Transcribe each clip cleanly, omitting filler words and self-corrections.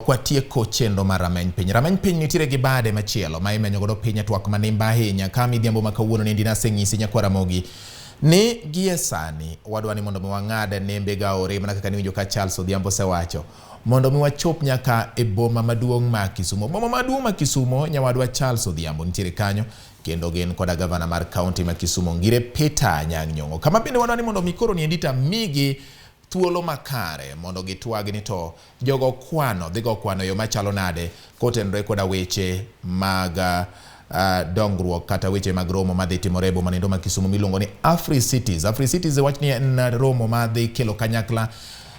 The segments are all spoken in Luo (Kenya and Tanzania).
Pok watieko chenro mar Rameny Piny. Rameny Piny nitiere gi bade machielo ma imenyo godo piny e twak manimba ahinya. Ka midhiambo ma kawuono niendi naseng'isi nyakwar Ramogi ni gie sani wadwa ni mondo mi wang'ad nembe gaore mana kaka niwinjo ka Charles Odhiambo osewacho mondo mi wachop nyaka e boma maduong' ma Kisumo. Boma maduong' ma Kisumo nyawadwa Charles Odhiambo nitiere kanyo kendo gin koda gavana mar kaunti ma Kisumo Ngire Peter Anyang' Nyong'o. Kama bende wadwa ni mondo mi koro niendi tamigi thuolo makare mondo gitwag ni to jogo kwano dhi go kwano e yo machalo nade kotenore koda weche mag dongruok kata weche mag romo madhi timore e boma nendo ma Kisumu miluongo ni Africities. Africities wach ni en romo madhi kelo kanyakla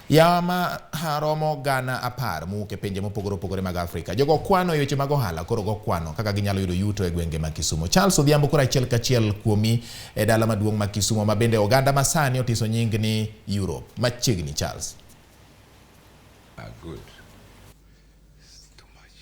ya ma romo 10,000 mowuok e pinje mopogore opogore mag Afrika. Jogo kwano e weche mag ohala koro go kwano kaka ginyalo yudo yuto e gwenge ma Kisumu. Charles Odhiambo koro achiel kachiel kuomi e dala maduong' ma Kisumu ma bende oganda masani otiso nying ni Europe. Machiegni Charles. Ah, good. It's too much.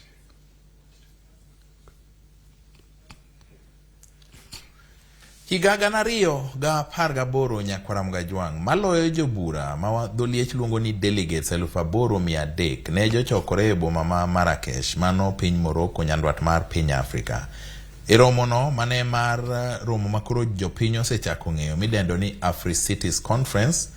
Higa 2018 nyakwar Mgajwang' maloyo jobura ma dholiech luongo ni delegates 8,300 ne jochokore e boma ma Marrakesh mano piny Morocco nyandwat mar piny Afrika. E romono mane mar romo makoro jopiny osechako ng'eyo midendo ni Africities Conference,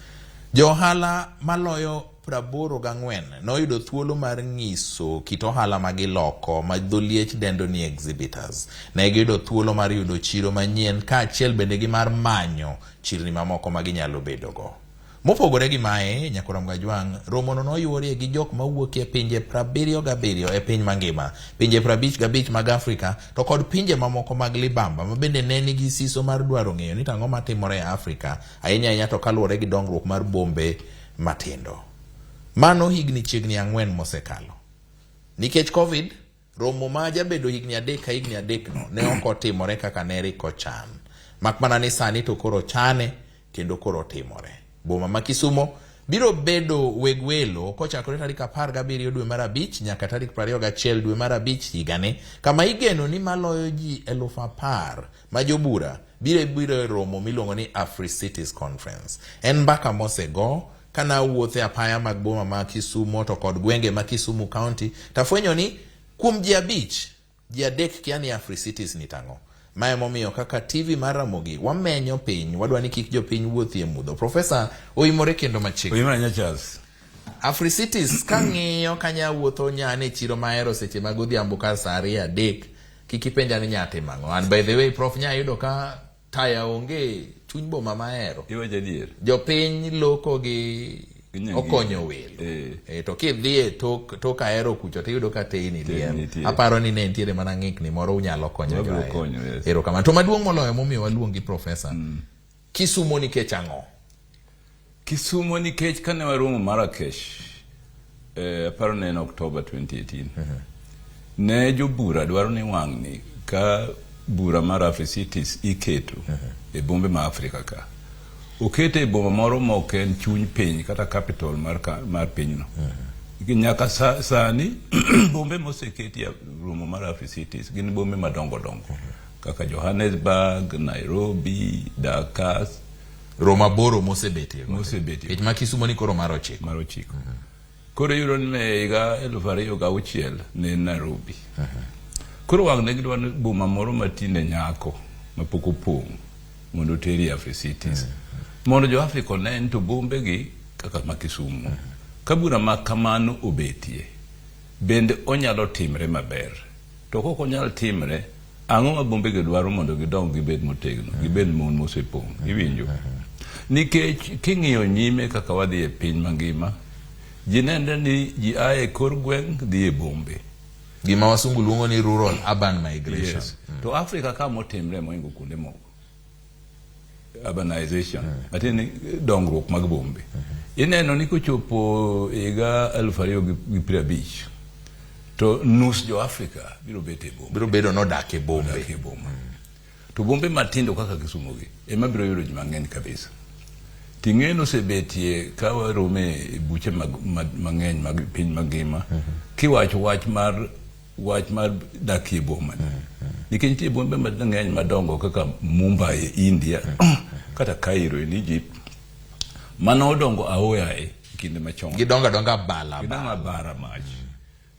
jo ohala maloyo 84 noyudo thuolo mar ng'iso kit ohala ma giloko ma dholiech dendo ni exhibitors. Ne giyudo thuolo mar yudo chiro manyien kaachiel bende gi mar manyo chirni mamoko ma ginyalo bedogo. Mopogore gi mae, Nyakwar Mgajwang', romono noyuorie gi jok mawuok e pinje 77 e piny mangima, pinje 55 mag Afrika to kod pinje mamoko mag libamba ma bende ne nigi siso mar dwaro ng'eyo ni to ang'o matimore e Afrika, ahinya ahinya to kaluwore gi dongruok mar bombe matindo. Mano higni chiegni 4 mosekalo. Nikech Covid, romo ma jabedo higni 3 ka higni 3 no ne ok otimore kaka ne rik ochan. Mak mana ni sani to koro ochane kendo koro otimore. Boma ma Kisumo biro bedo weg welo kochakore tarik 17 dwe mar 5 nyaka tarik 21 dwe mar 5 higani, kama igeno ni maloyo ji 10,000 ma jobura biro biro e romo miluongo ni Africities Conference. En mbaka mosego kana awuotho e apaya mag boma ma Kisumo to kod gwenge ma Kisumu County tafwenyo ni kuom ji 5 ji 3 kia ni Africities ni tang'o. Ma emomiyo kaka TV mar Ramogi wamenyo piny, wadwa ni kik jopiny wuothi e mudho. Profesa oimore kendo machiegni. Oimore nya Charles. Africities kang'iyo kanya wuotho nyane e chiro mahero seche mag odhiambo kar saa 2 3 kik ipenja ni nyatimo ang'o. And by the way Prof nya yudo ka taya onge chuny boma mahero. Iwacho adier. Jopiny loko gi okonyo welo. To kidhi e tok Ahero kucho tiyudo ka teyni liel. Aparo ni ne nitiere mana ng'ikni moro unyalo konyo jo Ahero. Yes. Erokamano. To maduong' moloyo momiyo waluongi Profesa. Kisumo nikech ang'o? Kisumo nikech kane waromo Marrakesh, aparo ne en October 2018. Ne jobura dwaro ni wang'ni ka bura mar Africities iketo e bombe ma Afrika ka. Okete e boma moro ma ok en chuny piny kata capital mar pinyno. Nyaka sani bombe moseketi e romo mar Africities gin bombe madongo dongo kaka Johannesburg, Nairobi, Dakar. Romo 8 mosebetie. Mosebetie. Nikech ma Kisumo ni koro mar 9. Mar 9. Koro iyudo ni e higa 2006 ne Nairobi. Koro wang' ne gidwa ni boma moro matinde nyako mapok opong' mondo oteri e Africities. Mondo jo Afrika one ni to bombe gi kaka ma Kisumu. Ka bura ma kamano obetie, bende onyalo timre maber. To kok onyal timre, ang'o ma bombe gi dwaro mondo gidong gibed motegno, gibed mon mosepong', iwinjo? Nikech king'iyo nyime kaka wadhi e piny mangima, ji nenre ni ji a e kor gweng' dhi e bombe. Gima wasungu luongo ni rural urban migration. Yes. To Afrika ka motimre mohingo kuonde moko. Urbanization. Matiende ni dongruok mag bombe. Ineno ni kochopo higa 2050 to nus jo Afrika biro bet e bombe. Biro bedo nodak e bombe. Odak e boma. To bombe matindo kaka Kisumu gi ema biro yudo ji mang'eny kabisa. Ting'eno osebetie ka warome e buche mang'eny mag piny mangima kiwacho wach mar dak e boma ni. Nikech nitie bombe mang'eny madongo kaka Mumbai e India kata Cairo in Egypt mano odongo aoyaye e kinde machon. Gidongo adonga bala Gidongo abara mach.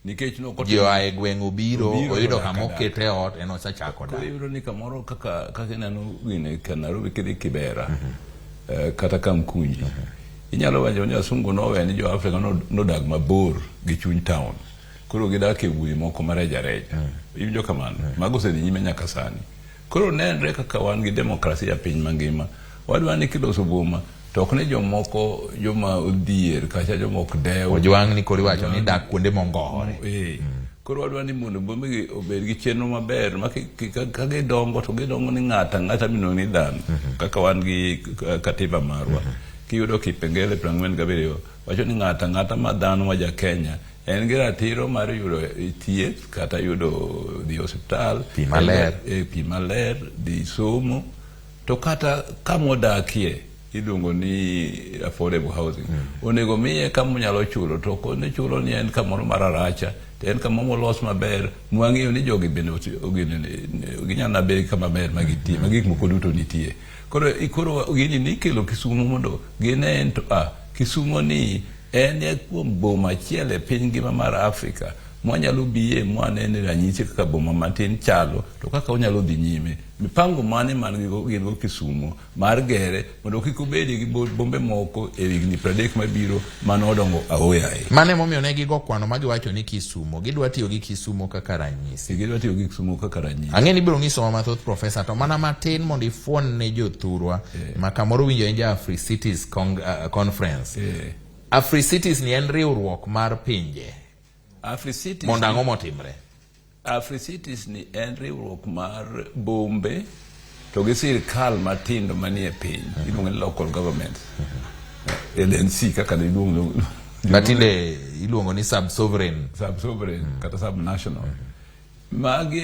Nikech nok Ji oa e gweng' obiro, Obiro oyudo to kama dak okete e ot, en osechako Koro dak. iyudo ni kamoro kaka kaka ineno gine ka Nairobi kidhi Kibera kata Kamkunji inyalo wacho ni wasungu nowe ni jo Afrika nodag mabor gi chuny town koro gidak e udi moko mareja reja iwinjo kamano mago osedhi nyime nyaka sani koro nenre kaka wan gi demokrasia piny mangima wadwa ni kiloso boma to ok ni jomoko joma odhier kata joma ok dew Ojwang' ni koro iwacho ni dak kuonde mongowore. Koro wadwa ni mondo bombegi obed gi chenro maber ma ka gidongo to gidongo ni ng'ato ang'ata miluongo ni dhano kaka wan gi katiba marwa kiyudo kipengele 47 wacho ni ng'ato ang'ata ma dhano ma ja Kenya en gi ratiro mar yudo thieth kata yudo dhi e osiptal Pi maler. Pi maler dhi somo to kata kama odakie iluongo ni affordable housing onego miye kama onyalo chulo to ok ni chulo ni en kamoro mar aracha to en kamoro molos maber mwang'eyo ni jogi bende ginyalo bedo kama ber ma gitie ma gik moko duto nitie koro koro gini nikelo Kisumu mondo gine to Kisumu ni en e kuom boma achiel e piny ngima mar Afrika mwanyalo biye mwanene ranyisi kaka boma matin chalo to kaka onyalo dhi nyime mipango mane man gin go Kisumu mar gere mondo kik obedi gi bombe moko e higni 30 mabiro mane odongo aoyaye. Mano emomiyo ne gigo kwano ma giwacho ni Kisumo gidwa tiyo gi Kisumo kaka ranyisi. Gidwa tiyo gi Kisumo kaka ranyisi. Ang'e ni ibiro nyisowa mathoth profesa to mana matin mondo ifuon ne jothurwa ma kamoro winjo en ja Africities Conference. Africities ni en riwruok mar pinje. Africities mondo ang'o motimre? Africities ni en riwruok mar bombe to gi sirkal matindo manie piny iluongo ni local government LNC kaka ne iluongo matinde iluongo ni sub-sovereign sub-sovereign kata sub-national magi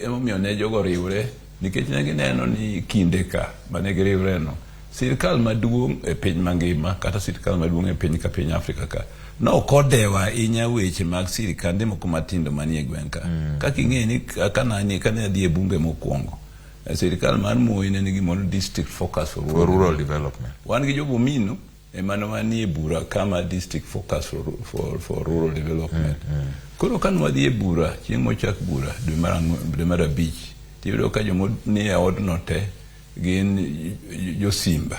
emomiyo ne jogo riwre nikech ne gineno ni kinde ka mane giriwre no sirkal maduong' e piny mangima kata sirkal maduong' e piny ka piny Afrika ka no ok odewo ahinya weche mag sirkande moko matindo manie gweng' ka kaka ing'e ni kane adhi e bunge mokwongo sirkal mar Moi ne nigi gimoro district focus for rural development. Wan gi jobomino ema ne wanie bura kama district focus for rural development. Koro kane wadhi e bura chieng' mochak bura dwe mar abich tiyudo ka joma nie odno te gin josimba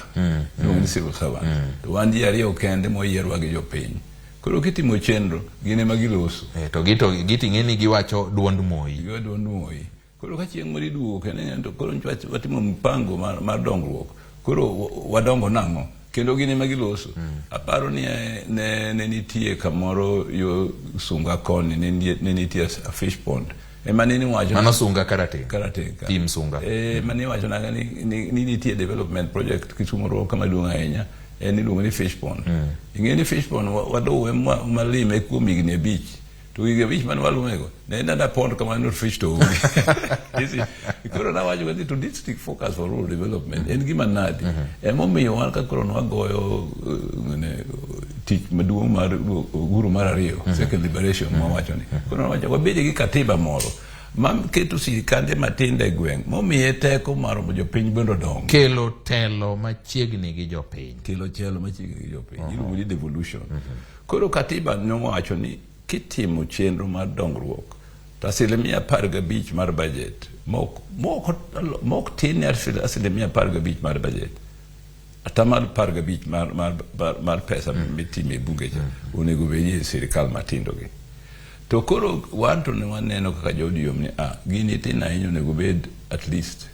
iluongo ni civil servants to wan ji ariyo kende moyierwa gi jopiny koro kitimo chenro gin ema giloso To gito ing'e ni giwacho duond Moi. Giwacho duond Moi. Koro ka chieng' moro iduogo kendo ineno to koro watimo mpango mar dongruok koro wadongo nang'o kendo gin ema giloso. Aparo ni ne nitie kamoro yo Sunga koni ne nitie a fish pond ema ne niwacho mano Sunga Karateng'. Karateng' ka. Tim Sunga. Ema niwacho naga ni nitie development project Kisumu Rural kama duong' ahinya en iluongo ni fish pond. Ing'e ni fish pond waluwe malime kuom higni 5 to higni 5 mane waluwego ne en ada pond kamano fish to onge. Koro nawacho ni to district focus for rural development en gima nadi emomiyo wan ka koro nwagoyo tich maduong' mar uhuru mar ariyo second liberation mwawacho ni koro nawacho wabed gi katiba moro maketo sirikande matindo e gweng' momiye teko mar jopiny bende odongo. Kelo telo machiegni gi jopiny. Kelo telo machiegni gi jopiny iluongo ni devolution. Koro katiba nowacho ni kitimo chenro mar dongruok to 15% mar budget mok tin ne 15% mar budget 15% mar pesa mitimo e bunge cha onego bed ni e sirikal matindo gi. To koro wan to ne waneno kaka jo ODM ni gini tin ahinya onego bed at least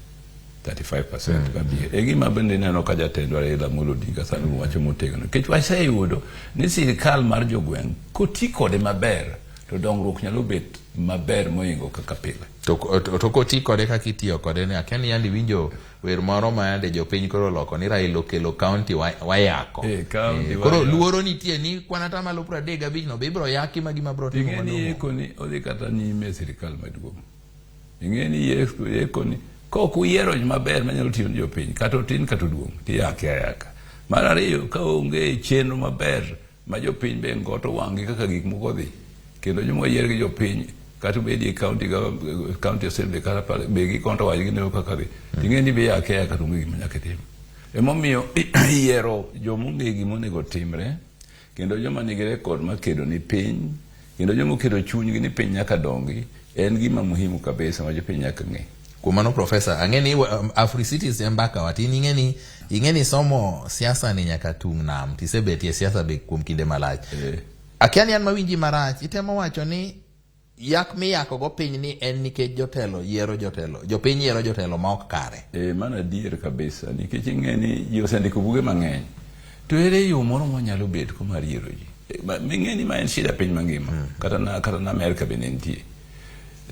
35% kabie. E gima bende ineno ka jatendwa Raila Amolo Odinga sani wacho motegno nikech waseyudo ni sirikal mar jogweng' koti kode maber to dongruok nyalo bet maber moingo kaka pile. To koti kode kaka itiyo kode ni akia ni yande iwinjo wer moro ma yande jopiny koro oloko ni Raila okelo county wayako. Koro luoro nitie ni kwan 35% no be ibiro yaki ma gima biro timo Ing'e ni yeko ni odhi kata nyime e sirikal maduong'. Ing'e ni yeko ni kok uyiero maber manyalo tiyo ne jopiny kata otin kata oduong' tiyake ayaka. Mar ariyo ka onge chenro maber ma jopiny be ngoto wang'gi kaka gik moko dhi kendo joma oyier gi jopiny kata obedi e county assembly kata be gikonto wach gineno kaka dhi ting'e ni be yake ayaka to onge gima nyaka itim. Emomiyo yiero joma ong'e gima onego timre kendo joma nigi rekod mar kedo ni piny Kendo joma oketo chunygi ni piny nyaka dongi en gima muhimu kabisa ma jopiny nyaka ng'e. Kuom mano Profesa, ang'e ni Africities e mbaka wa, tin ing'e ni ing'e ni somo siasa ni nyaka tung' nam, tisebetie siasa be kuom kinde malach. Akia ni an mawinji marach, itemo wacho ni yak miyako go piny ni en nikech jotelo yiero jotelo, jopiny yiero jotelo ma ok kare. Mano adier kabisa, nikech ing'e ni ji osendiko buge mang'eny. To ere yo moro mwanyalo bet ko mar yiero ji? Ming'e ni ma en shida piny mangima. Kata na Amerka bende nitie.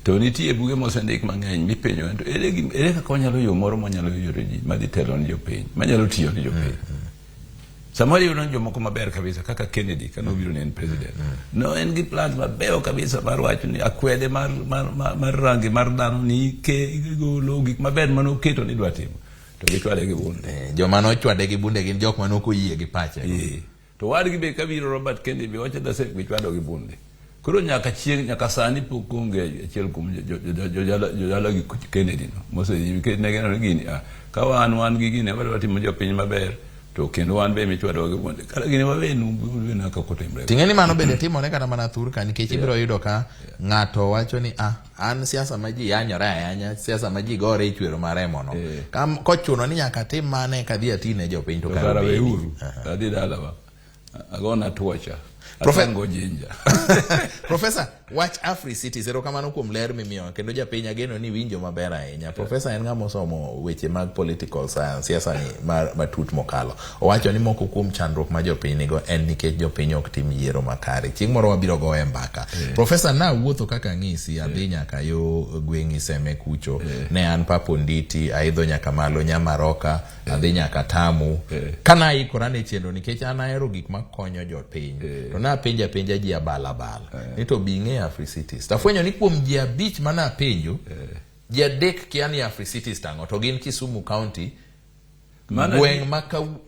To nitie buge mosendik mang'eny mipenjo to ere kaka wanyalo yo moro mwanyalo yiero ji madhi telo ne jopiny, manyalo tiyo ne jopiny. Samoro iyudo ni jomoko maber kabisa kaka Kennedy kane obiro ne en president. No en gi plans mabeyo kabisa mar wacho ni akwede mar rangi mar dhano ni ke golo gik maber mane oketo ni dwa timo. To gichwade gi bunde. Joma nochwade gi bunde gin jok mane ok oyie gi pache. To wadgi be kabiro Robert Kennedy be wacho the same gichwado gi bunde. Koro nyaka chieng' nyaka sani pok onge achiel kuom jodala gi Kennedy no mosedhi nikech ne gineno ni gini ka wan gi gini wadwa timo jopiny maber to kendo wan be michwado gi bunde. Kata gini wawenu kaka otimre. Ting'e ni mano bende timore kata mana thur ka nikech ibiro yudo ka ng'ato wacho ni an siasa ma ji yanyore ayanya, siasa ma ji gore e chwero mar remo no. Kochuno ni nyaka atim mane kadhi atine jopiny to kara obedi. Weuru. Adhi dalawa. Agona tuocha. Atango jinja. Profesa, wach Africities, erokamano kuom ler mimiyowa kendo japiny ageno ni winjo maber ahinya. Profesa en ng'ama osomo weche mag political science, siasa ni matut mokalo. Owacho ni moko kuom chandruok ma jopiny nigo en nikech jopiny ok tim yiero makare. Chieng' moro wabiro goye mbaka. Profesa, nawuotho kaka ng'isi, adhi nyaka yo gweng' Iseme kucho. Ne an Paponditi, aidho nyaka malo Nyamaroka, adhi nyaka Tamu. Kana aikora ne chenro nikech an ahero gik makonyo jopiny. To napenjo apenja ji abala abala. Ni to bi ing'e Africities. Tafwenyo ni kuom ji 5 manapenjo, ji 3 kia ni Africities tang'o, to gin Kisumu County. Gweng'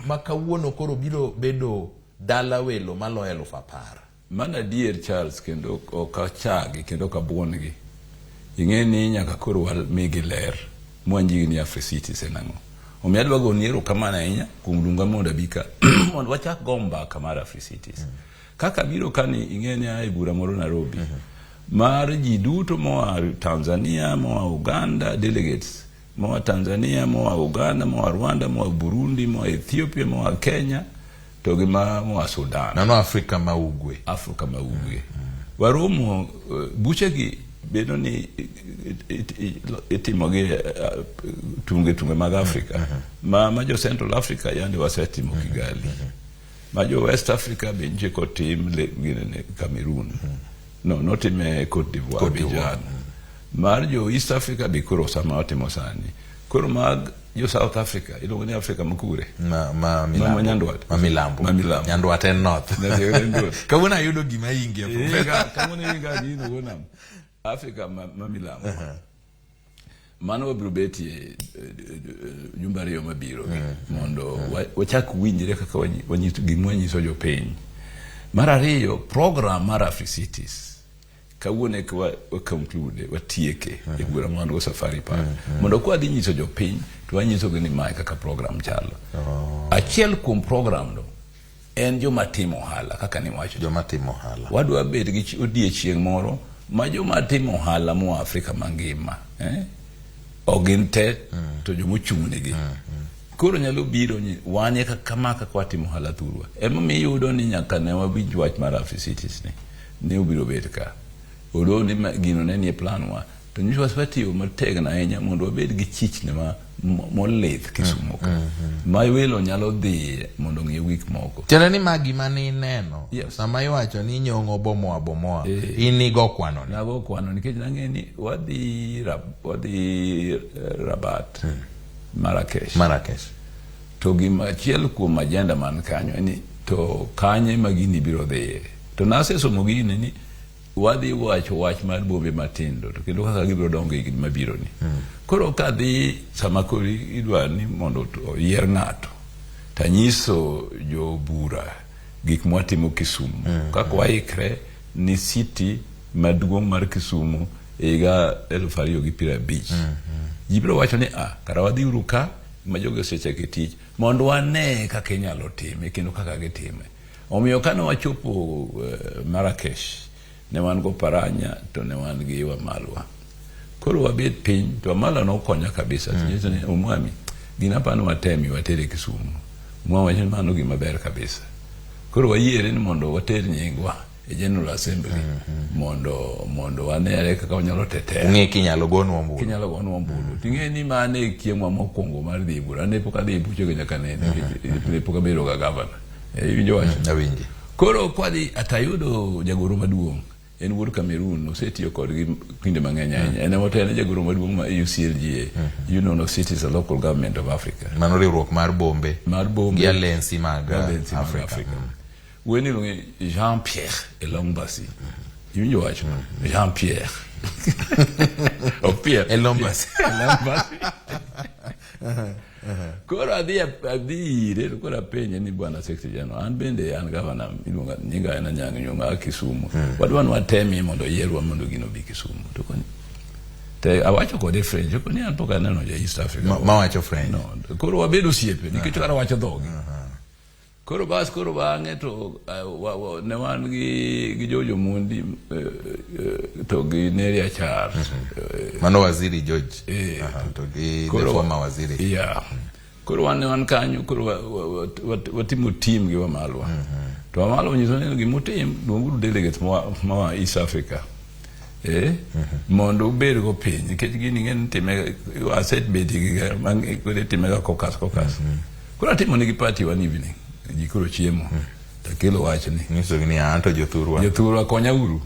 ma kawuono koro biro bedo dala welo maloyo 10,000. Mano adier Charles, kendo ok achagi kendo ok abuon-gi. Ing'e ni nyaka koro wamigi ler mwanjigi ni Africities en ang'o. Omiyo adwa goni erokamano ahinya kuom luonga mondo abi ka mondo wachak go mbaka mar Africities. Kaka biro kani ing'e ni ae bura moro Nairobi mar ji duto moa Tanzania, moa Uganda, delegates moa Tanzania, moa Uganda, moa Rwanda, moa Burundi, moa Ethiopia, moa Kenya to gi moa Sudan. Mano Afrika ma Ugwe. Afrika ma Ugwe. Waromo buchegi bedo ni itimo gi tunge tunge mag Afrika. Ma jo Central Africa yande wasetimo Kigali. Ma jo West Africa be nitie kotim ginene Cameroon. No, notime Cote d'Ivoire, Abidjan. Mar jo East Africa be koro sama watimo sani. Koro mag jo South Africa, iluongo ni Afrika makure? Ma milambo. Ma Nyandwat. Ma milambo. Ma milambo. Nyandwat en north. Kawuono ayudo gima ingia. Kawuono inga gino wuonam. Afrika ma milambo. Mano wabiro betie jumbe 2 mabiro mondo wachak winjre kaka gima wanyiso jopiny. Mar ariyo, program mar Africities kawuono eka wa conclude, watieke e bura ma wan go Safari Park. Mondo kwa dhi nyiso jopiny to wanyisogi ni mae kaka program chalo. Achiel kuom program no en joma timo ohala kaka niwacho. Joma timo ohala. Wadwa bet gi odiechieng' moro ma joma timo ohala moa Afrika mangima, ok gin te to joma ochung' negi. Koro nyalo biro ni wan e kama kaka watimo ohala thurwa. Emomiyo iyudo ni nyaka ne wawinj wach mar Africities ni obiro bet ka. Although ni gino ne nie plan wa, to nyiso watiyo mategno ahinya mondo wabed gi chichni ma molith Kisumu ka. Ma welo nyalo dhi mondo ong'iew gik moko. Tiende ni ma gima ni neno. Sama iwacho ni nyong'o bomoa bomoa, in igo kwano ni. Nago kwano nikech nang'e ni wadhi Rabat, Marrakesh. Marrakesh. To gima achiel kuom agenda man kanyo en ni to kanye ma gini biro dhiye. To nasesomo gini ni wadhi wacho wach mar bombe matindo to kendo kaka gibiro dongo e higni mabiro ni. Koro kadhi sama koro idwa ni mondo oyier ng'ato tanyiso jobura gik mwatimo Kisumu kaka waikre ni city maduong' mar Kisumu e higa 2050. Ji biro wacho ni kara wadhi uru ka ma jogi osechako tich mondo wane kaka inyalo time kendo kaka gitime. Omiyo kane wachopo Marrakesh Ne wan go Paranya to ne wan gi Wamalwa. Koro wabet piny to Wamalwa nokonya kabisa. Nyiso ni Omwami, gini aparo ni watemi watere Kisumu. Omwami wacho ni mano gima ber kabisa. Koro wayiere ni mondo water nyingwa e General Assembly mondo wanere kaka wanyalo tetea. Ung'e kinyalo gonwa ombulu. Kinyalo gonwa ombulu. Ting'e ni mano e chieng'wa mokwongo mar dhi e bura. An ne pok adhi e buchego nyaka nene nikech ne pok abedo ga gavana. Iwinjo wach? Awinji. Koro kwadhi atayudo jagoro maduong' en wuod Cameroon osetiyo kodgi kinde mang'eny ahinya. En ema en jagoro maduong' ma UCLGA, Union of Cities and Local Government of Africa. Mano riwruok mar bombe. Mar bombe. Gi alensi mag Alensi mag Afrika. Afrika. Wuoyi iluongo ni Jean Pierre Elombasi. Iwinjo wach? Jean Pierre. Ok Pierre. Elombasi. Elombasi. Koro adhi ire to koro apenje ni bwana Secretary General, an bende an gavana iluonga nyinga en Anyang' Nyong'o a Kisumu. Wadwa ni watemie mondo yierwa mondo gino obi Kisumu. To koni te awacho kode French, to koni an pok aneno ja East Africa. Mawacho French. No, koro wabedo osiepe nikech kara wacho dhogi. Koro bas koro bang'e to ne wan gi George Omondi to gi Neria Achar. Mano Waziri George. To gi the former waziri. Yeah. Koro wan ne wan kanyo koro watimo team gi Wamalwa. To Wamalwa onyiso ni gimutim luonguru delegates moa East Africa. Mondo ubed go piny nikech gini ing'e ni time asebet gi koro itime ga caucus caucus. Koro atimo negi party one evening. Ji koro chiemo. Takelo wachni. Nyisogi ni an to jothurwa. Jothurwa konya uru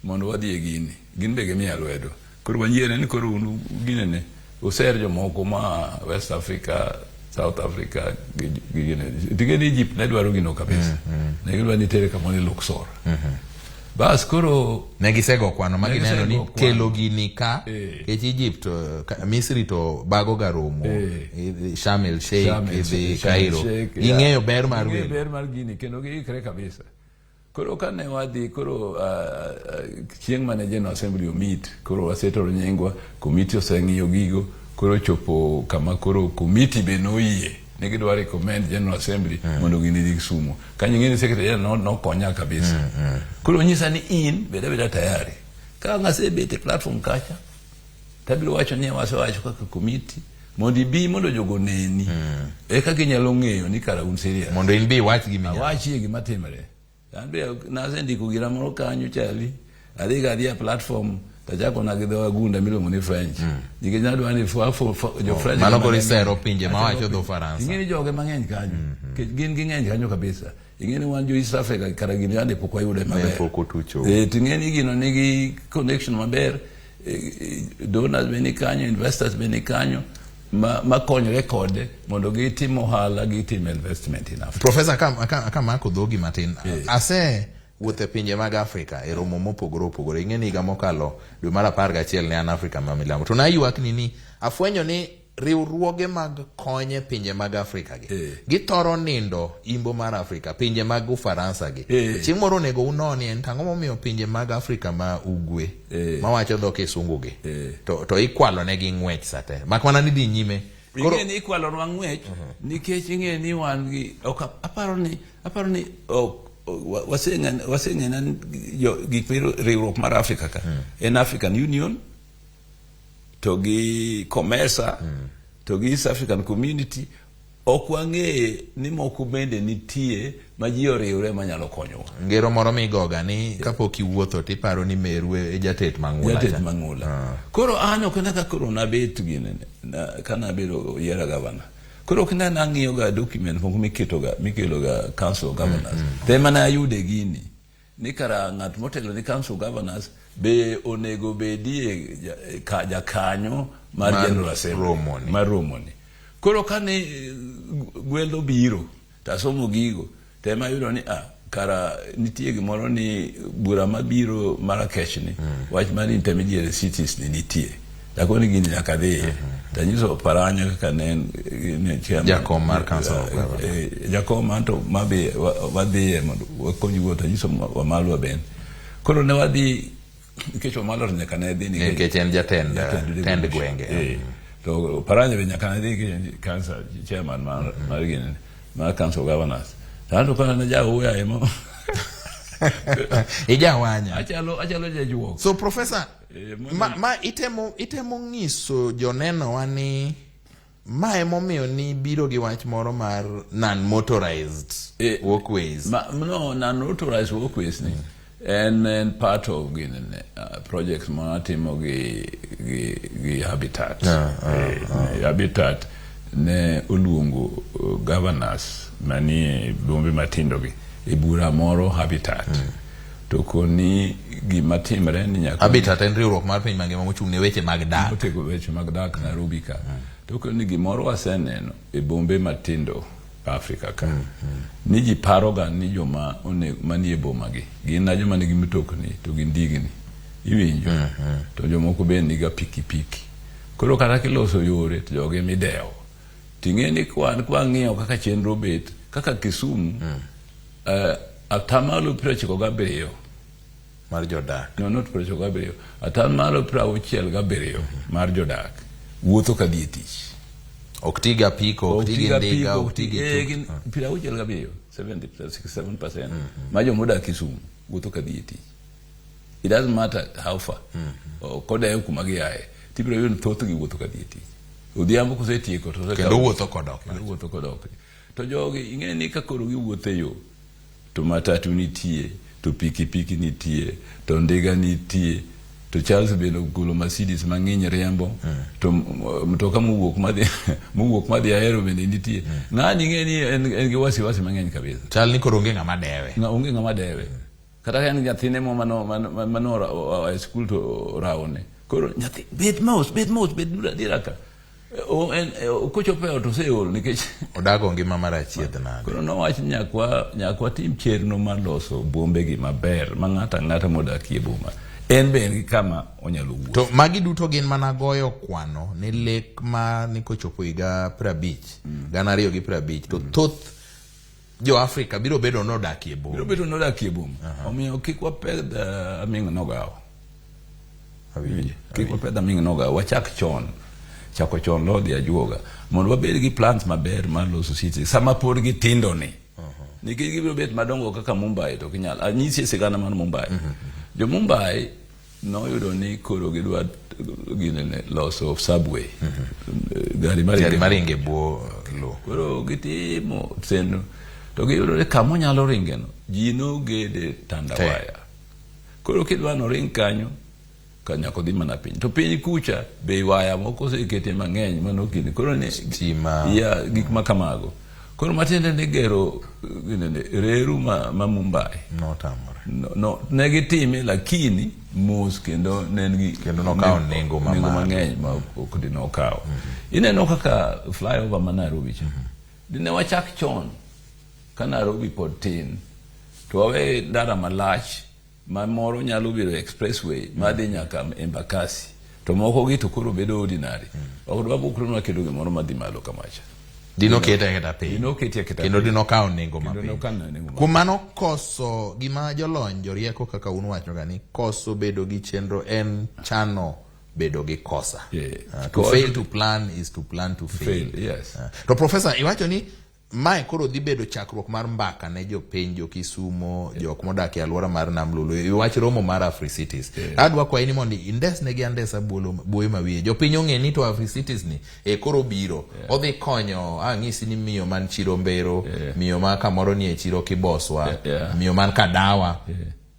mondo wadhi e gini. Gin be gimiya lwedo. Koro wanyiere ni koro un ginene user jomoko ma West Africa, South Africa gi gine. Ting'e ni Egypt ne dwaro gino kabisa. Ne gidwa ni tere kamoro ni Luxor. Bas koro ne gisego kwano ma Ne gineno ni gisego kwano. kelo gini ka kech Egypt Misri to bago ga romo idhi Sharm el Sheikh Sharm el idhi Sheikh, Sharm el Cairo Sheikh, ging'eyo ber mar Ging'eyo welo ber mar gini kendo giikre kabisa. Koro kane wadhi koro chieng' mane General Assembly omit koro wasetoro nyingwa komiti oseng'iyo gigo koro chopo kama koro komiti be noyie ne gidwa recommend General Assembly mondo gini dhi Kisumu. Kanyo ing'e ni Secretary General nokonya kabisa. Koro onyisa ni in bed abeda tayari. Ka ang' asebet e platform kacha tabiro wacho ni wasewacho kaka komiti mondo ibi mondo jogo oneni. Eka ginyalo ng'eyo ni kara un serious. Mondo in be iwach gima inyalo. Awachie gima timore. An be nasendiko gira moro kanyo chali. Adhi ga adhi e platform tachako na gi dho agunda miluongo ni French. Nikech nadwa ni jo French Mano koro mang'eny. isero pinje mawacho dho Faransa. Ing'e ni joge mang'eny kanyo. Nikech gin ging'eny kanyo kabisa. Ing'e ni wan jo East Africa kara gini yande pok wayude maber. Pok otucho. To ing'e ni gino nigi connection maber. Donors be ni kanyo, investors be ni kanyo. Ma konyre kode mondo gitim ohala, gitim investment in Africa. Professor, ka mako dhogi matin, ase wuotho e pinje mag Afrika e romo mopogore opogore. Ing'e ni higa mokalo dwe mar 11 ne an Afrika ma milambo. To naywak ni afwenyo ni riwruoge mag kony e pinje mag Afrika gi githoro nindo imbo mar Afrika, pinje mag Ufaransa gi. Chieng' moro onego unoni en tang'o momiyo pinje mag Afrika ma ugwe mawacho dho kisungu gi to ikwalo negi ng'wech sate. Mak mana ni dhi nyime. Koro Ing'e ni ikwalonwa ng'wech nikech ing'e ni wan gi ok aparo ni waseng'e gik riwruok mar Afrika ka en African Union to gi COMESA to gi East African Community ok wang'eye ni moko bende nitie ma ji oriwre manyalo konyowa. Ngero moro migoga ni kapok iwuotho tiparo ni meru e jatet mang'ula. Jatet mang'ula. Koro an ok ane ka koro nabet gini kanabedo yiera gavana. Koro ok ne nang'iyo ga document moko miketo ga mikelo ga council of governors. Te mana ayude gini ni kara ng'at motelo ni council of governors be onego bedie jakanyo mar General Assembly romoni. Mar romoni. Koro kane gwelo biro tasomo gigo tema ayudo ni kara nitie gimoro ni bura mabiro Marrakech ni wach mar intermediary cities ni nitie. Takoni gini nyaka dhiye. Tanyiso Paranya kaka ne en chairman. Jakom mar Council of Governors. Jakom anto mabe wadhiye mondo wakony wuoth tanyiso Wamalwa bende. Koro ne wadhi nikech Wamalwa to nyaka ne dhi nikech en jatend tend gwenge. To Paranya be nyaka ne dhi nikech council chairman mar gini mar Council of Governors. To anto kana ne jauya emo. Ijawanya. Achalo achalo jajuok. So professor, Ma, ma itemo ng'iso jonenowa ni ma emomiyo ni biro gi wach moro mar non-motorized walkways. No, non-motorized walkways ni en part of gini project ma watimo gi Habitat. Habitat ne oluongo governors manie bombe matindo gi e bura moro Habitat. To koni gima timre ni nyaka Habitat en riwruok mar piny mangima mochung' ne weche mag dak. Motego weche mag dak Nairobi ka. To koni gimoro waseneno e bombe matindo Afrika ka. Ni ji paroga ni joma onego manie boma gi gin na joma nigi mtokni to gi ndigni. Iwinjo? To jomoko be niga pikipiki. Koro kata kiloso yore to jogi midewo. Ting'e ni kwang'iyo kaka chenro bet kaka Kisumu 97% mar jodak. No, not 97, 67% mar jodak wuotho ka dhi e tich. Ok ti gi apiko, ok ti gi ndiga, ok ti gi 67, 67% ma joma odak Kisumu wuotho ka dhi e tich. It doesn't matter how far. Kodewo kuma giaye. Tibiro yudo ni thothgi wuotho ka dhi e tich. Odhiambo kosetieko to kendo wuotho kodok. Kendo wuotho kodok. To jogi ing'e ni ka koro giwuotho e yo to matatu nitie, to pikipiki nitie, to ndiga nitie, to Charles bende ogolo Mercedes mang'eny riembo, to mtoka mowuok madhi Ahero bende nitie. Ng'ani ing'e ni en gi wasiwasi mang'eny kabisa. Chal ni koro onge ng'ama dewe. Onge ng'ama dewe. Kata ka en nyathine mo mano e skul to rawone. Koro nyathi bed mos, bed mos, bed dira ka. Kochopo e ot oseol nikech odago ngima mar achiedh nade. Koro nowach ni nyaka watim chenro mar loso bombegi maber ma ng'ato ang'ata modakie boma en be en gi kama onyalo wuotho. To magi duto gin mana goyo kwano ne lek ma ni kochopo higa 50, 2050 to thoth jo Afrika biro bedo nodakie boma. Biro bedo nodakie boma. Omiyo kik wapedh aming' nogawo. Kik wapedh aming' nogawo, wachak chon. Chako chon lodhi ajuoga mondo wabed gi plans maber mar loso city sama pod gitindo ni. Nikech gibiro bet madongo kaka Mumbai to kinyal. Anyisi sigana mar Mumbai. Jo Mumbai noyudo ni koro gidwa ginene loso subway. Gari maringe bwo lo. Koro gitimo sendo to giyudo ni kama onyalo ringe no ji nogede tandawaya. Koro kidwa noring kanyo ka nyaka odhi mana piny. To piny kucha be waya moko osekete mang'eny mano gini. Koro ni stima ya gik ma kamago. Koro matiende ni gero ginene reru ma Mumbai. Notamore. No, ne gitime lakini mos kendo ne en gi kendo nokawo nengo nengo mang'eny ma ok dinokawo. Ineno kaka flyover ma Nairobi cha. Dine wachak chon ka Nairobi pod tin to wawe ndara malach ma moro nyalo bedo expressway madhi nyaka Embakasi to moko gi to koro bedo ordinary. Ok dwa bukre ma kedo gimoro madhi malo kamacha. Dino kete aketa piny. Dino kete aketa kendo dino kawo nengo Kendo mapiny. nokawo nengo Kuom mano koso gima jolony jorieko kaka un wacho ga ni koso bedo gi chenro en chano bedo gi kosa. To fail to plan is to plan to fail. Fail, yes. To professor iwacho ni mae koro dhi bedo chakruok mar mbaka ne jopiny, jo Kisumo, jok modak e alwora mar Nam Lolwe. Iwach romo mar Africities. Adwa kwayi ni mondo indesnegi andesa buoyo mawiye. Jopiny ong'e ni to Africities ni e koro biro. Odhi konyo, ang'isi ni miyo man Chiro Mbero, miyo ma kamoro ni e Chiro Kiboswa, miyo man Kadawa.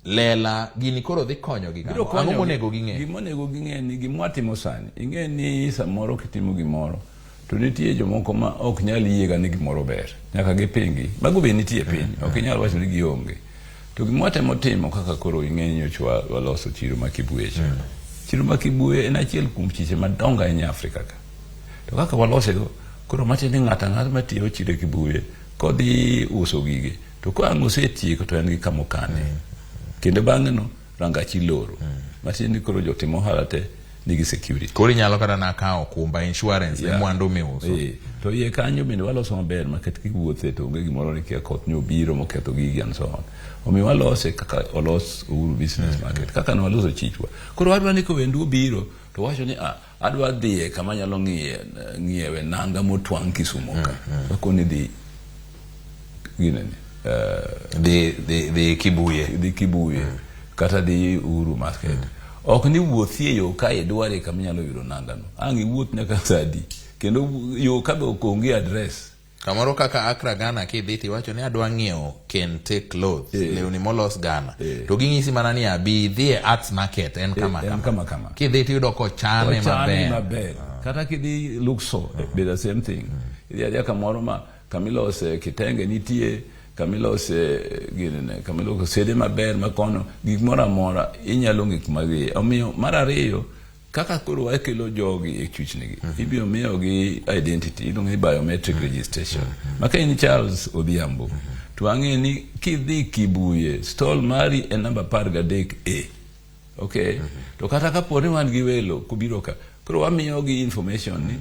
Lela, gini koro dhi konyo gi Biro kamo. Ang'o monego ging'e? Gima onego ging'e ni gima watimo sani, ing'e ni samoro kitimo gimoro to nitie jomoko ma ok nyal yiega ni gimoro ber, nyaka gipingi. Mago be nitie e piny, ok inyal wacho ni gionge. To gima watemo timo kaka koro ing'e ni nyocha waloso chiro ma Kibuye cha. Chiro ma Kibuye en achiel kuom chiche madongo ahinya e Afrika ka. To kaka walose go, koro matiende ni ng'ato ang'ata matiyo chiro e Kibuye kodhi uso gige to ka ang' osetieko to en gi kama okane. Kendo bang'e no rangach iloro. Matiende ni koro jotim ohala te nigi security. Koro inyalo kata na kawo okumba insurance ne mwandu miuso. To iye kanyo bende waloso maber ma kata kiwuothe to onge gimoro ni kia koth nobiro moketho gigi and so on. Omiyo walose kaka olos Uhuru Business Market, kaka ne waloso chichwa. Koro wadwa ni kowendu obiro to wacho ni adwa dhiye kama anyalo ng'iewe nanga motwang' Kisumo ka. Kakoni dhi ginene. Dhi dhi dhi Kibuye. Dhi Kibuye kata dhi Uhuru Market. Ok ni wuothie yo ka idware kama inyalo yudo nanga no. Ang' iwuoth nyaka sa adi. Kendo yo ka be ok onge address. Kamoro kaka Accra Ghana kidhi tiwacho ni adwa ng'iewo kente clothes, lewni molos Ghana. To ging'isi mana ni abi idhi e Arts Market en kama en kama kama. Kidhi tiyudo kochane Ochane maber. maber. Kata kidhi Luxor, be the same thing. Idhi adhiya kamoro ma kamilose kitenge nitie, kamilose ginene, kamilose sede maber makono, gik moro amora inyalo ng'e kuma gidhiye. Omiyo mar ariyo, kaka koro wakelo jogi e chuchnigi, ibiro miyogi identity, iluongo ni biometric registration. Ma ka in Charles Odhiambo, to ang'e ni kidhi Kibuye, stall mari en namba 13A. Okay. To kata kapo ni wan gi welo kobiro ka, koro wamiyogi information ni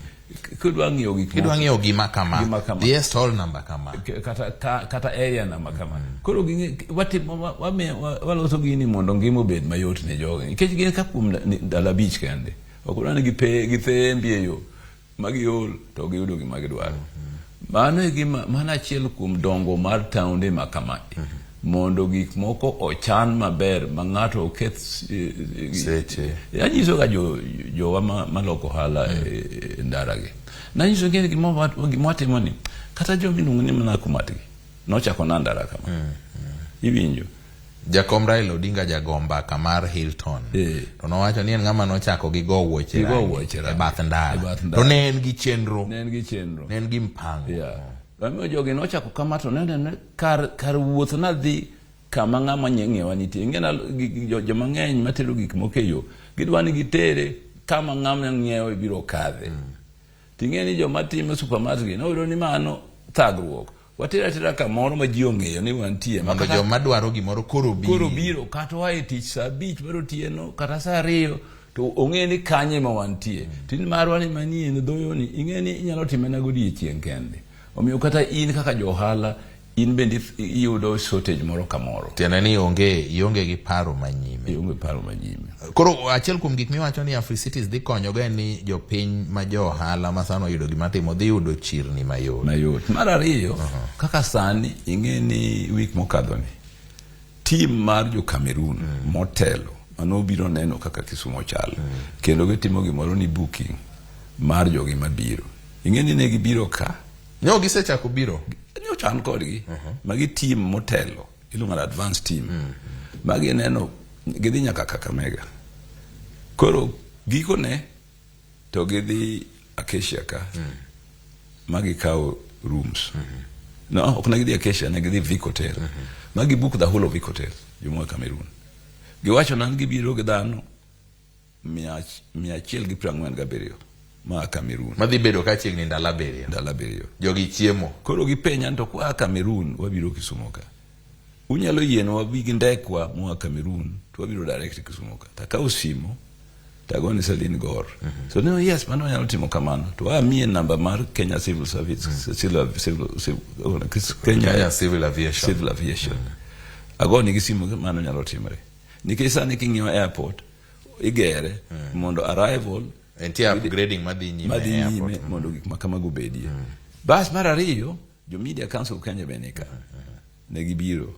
kidwa ng'iewo gik Kidwa moko- ng'iewo gima kama, Gima kama. dhi e stall namba kama. Kata, kata area namba kama. Koro ging'e, watimo, waloso gini mondo ngima obed mayot ne jogi. Nikech gin ka kuom ndalo 5 kende. Ok wadwa ni githembi e yo ma giol to giyudo gima gidwaro. Mano e gima, mano achiel kuom dongo mar taonde ma kamae. Mondo gik moko ochan maber ma ng'ato oketh Seche. Anyiso ga jowa maloko ohala e ndara gi. Nanyiso gi ni gima watimo ni, kata joma iluongo ni Nakumatt gi, nochako na ndara kama. Iwinjo? Jakom Raila Odinga jago mbaka mar Hilton. To nowacho ni en ng'ama nochako gi go wuoche Gi go rangi wuoche e rangi. bath ndara. E bath ndara. To ne en gi chenro. Ne en gi chenro. Ne en gi mpango. Omiyo jogi nochako kama to neno ni kar wuoth nadhi kama ng'ama ng'iewa nitie. Ing'e na, joma ng'eny matero gik moko e yo, gidwa ni gitere kama ng'ama ng'iewo biro kadhe. Ting'e ni joma timo supermarket gi noyudo ni mano thagruok. Watero atera kamoro ma ji ong'eyo ni wantie. Mondo joma dwaro gimoro koro biro. Koro biro, kata oa e tich saa 5 mar otieno, kata saa 2, to ong'e ni kanye ma wantie. Tin marwa ni manyien dhoyoni, ing'e ni inyalo time na godiechieng' kende. Omiyo kata in kaka jo ohala, in bende iyudo shortage moro kamoro. Tiende ni ionge gi paro manyime. Ionge paro manyime. Koro achiel kuom gik miwacho ni Africities dhi konyogo en ni jopiny ma jo ohala ma sano oyudo gima timo dhi yudo chirni mayot. Mayot. Mar ariyo, kaka sani ing'e ni wik mokadho ni, team mar jo Cameroon motelo manobiro neno kaka Kisumu chal. Kendo gitimo gimoro ni booking mar jogi mabiro. Ing'e ni ne gibiro ka. Nyo gisechako biro? Nyo chan kodgi. Magi team motelo, iluongo ni advance team. Magi neno, gidhi nyaka Kakamega. Koro gikone to gidhi Acacia ka. Magi kawo rooms. No, ok ne gidhi Acacia, ne gidhi Vic Hotel. Magi book the whole of Vic Hotel, jomoa Cameroon. Giwacho nan gibiro gi dhano 147 ma Cameroon. Madhi bedo ka chiegni ndalo 7. Ndalo 7. Jogi chiemo. Koro gipenja ni to kwa Cameroon wabiro Kisumu ka. Unyalo yienwa wabi gi ndekwa moa Cameroon to wabiro direct Kisumu ka. Takawo simu tagone Celine Gor. So no, yes, mano wanyalo timo kamano. To amiye namba mar Kenya Civil Service, Civil, Civil, Civil, oh, Kenya, Kenya Civil Aviation. Civil Aviation. Agone gi simu mano nyalo timore. Nikech sani king'iyo airport igere mondo arrival Nitie upgrading madhi nyime madhi e airport. nyime mondo gik ma kamago obedie. Bas mar ariyo, jo Media Council of Kenya be nika. Ne gibiro.